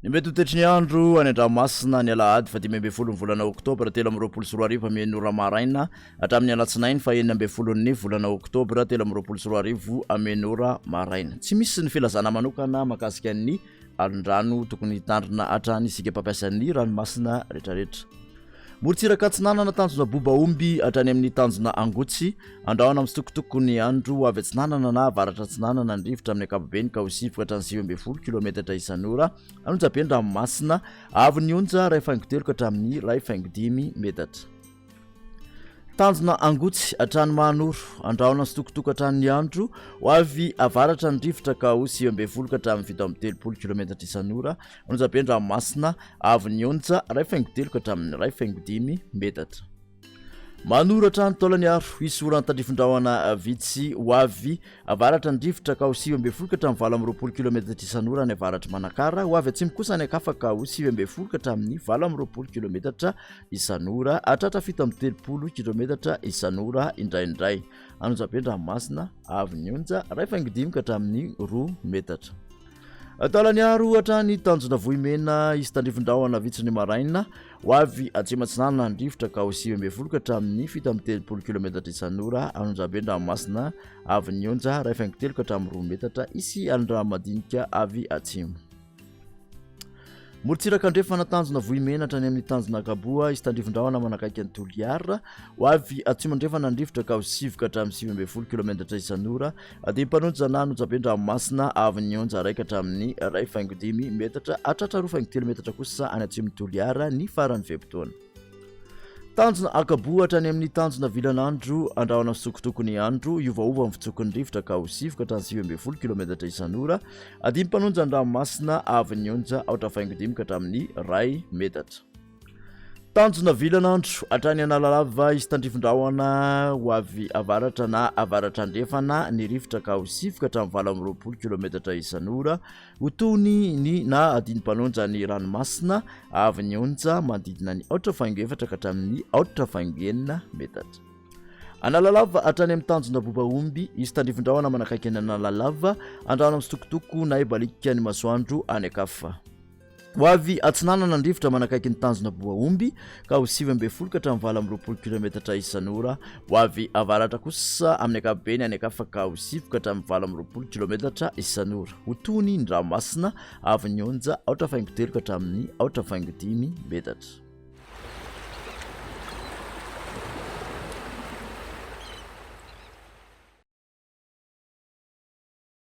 Ny mety ho toetry ny andro any an-dranomasina ny alahady faha 15 ny volana oktobra 2023 amin'ny ora maraina hatramin'ny alatsinainy faha 16 ny volana oktobra 2023 amin'ny ora maraina. Tsy misy ny filazana manokana mahakasika ny alon-drano tokony hitandrina hatrany isika mpampiasa ny ranomasina rehetrarehetra. Morontsiraka atsinanana tanjona Bobaomby hatrany amin'ny tanjona Angotsy, andrahona mitsitokotoko ny andro ho avy atsinanana na avaratra atsinanana ny rivotra amin'ny ankapobeny ka ho sivy ka hatrany 19 kilometatra isan'ora, an'onjabe ny ranomasina, avon'ny onja 1.3 ka hatramin'ny 1.5 metatra. Tanjona Angotsy hatrany Mahanoro, andrahona mitsitokotoko hatrany ny andro ho avy avaratra ny rivotra ka ho 19 ka hatramin'ny 37 kilometatra isan'ora, an'onjabe ny ranomasina, avon'ny onja 1.3 ka hatramin'ny 1.5 metatra. Mahanoro hatrany Taolagnaro, hisy orana tandrifin-drahona vitsy ho avy avaratra ny rivotra ka ho 19 ka hatramin'ny 28 kilometatra isan'ora any avaratr'i Manakara, ho avy atsimo kosa any ankafa ka ho 19 ka hatramin'ny 28 kilometatra isan'ora, hahatratra 37 kilometatra isan'ora indraindray. Anonjabe an-dranomasina, avy ny onja 1.5 ka hatramin'ny 2 metatra. Taolagnaro hatrany tanjona Vohimena, hisy tandrifin-drahona vitsy ny maraina, ho avy atsimo atsinanana ny rivotra ka ho 19 ka hatramin'ny 37 kilometatra isan'ora, Anonjabe an-dranomasina, avy ny onja 1.3 ka hatramin'ny 2 metatra, hisy alin-drano madinika avy atsimo. Morontsiraka andrefana tanjona Vohimena hatrany amin'ny tanjona Ankaboa, hisy tandrifin-drahona manakaiky an'i Toliara. Ho avy atsimo andrefana ny rivotra ka ho sivy ka hatramin'ny 19 kilometatra isan'ora. Dia mpanonja na an'Onjabe-ndranomasina avy ny onja iray ka hatramin'ny 1.5 metatra hatratra 2.3 metatra kosa any atsimon'i Toliara ny faran'ny fe-potoana. Tanjona Ankaboa hatrany amin'ny tanjona Vilanandro, andrahona fisokotoko ny andro, hiovaova ny fitsoky ny rivotra ka ho sivy ka hatrany 19 kilometatra isan'ora, adimy mpanonja ny ranomasina avy ny onja aotra faingo dimy ka hatramin'ny iray metatra. Tanjona Vilanandro hatrany Analalava, hisy tandrifin-drahona ho avy avaratra na avaratra andrefana ny rivotra ka ho sivy ka hatramin'ny 28 kilometatra isan'ora, Ho tony ny na adin'ny-mpanonja ny ranomasina avy ny onja manodidina ny aotra faingo efatra ka hatramin'ny aotra faingo enina metatra. Analalava hatrany amin'ny tanjona Bobaomby, hisy tandrifin-drahona manakaiky an'i Analalava, andrahona mitsitokotoko na hibaliaka ny masoandro any an-kafa. Ho avy atsinanana ny rivotra manakaiky ny tanjona Boaomby ka ho 19 ka hatramin'ny 28 kilometatra isan'ora. Ho avy avaratra kosa amin'ny ankapobeny any an-kafa ka ho sivy ka hatramin'ny 28 kilometatra isan'ora. Ho tony ny ranomasina avy ny onja aotra faingo telo ka hatramin'ny aotra faingo dimy metatra.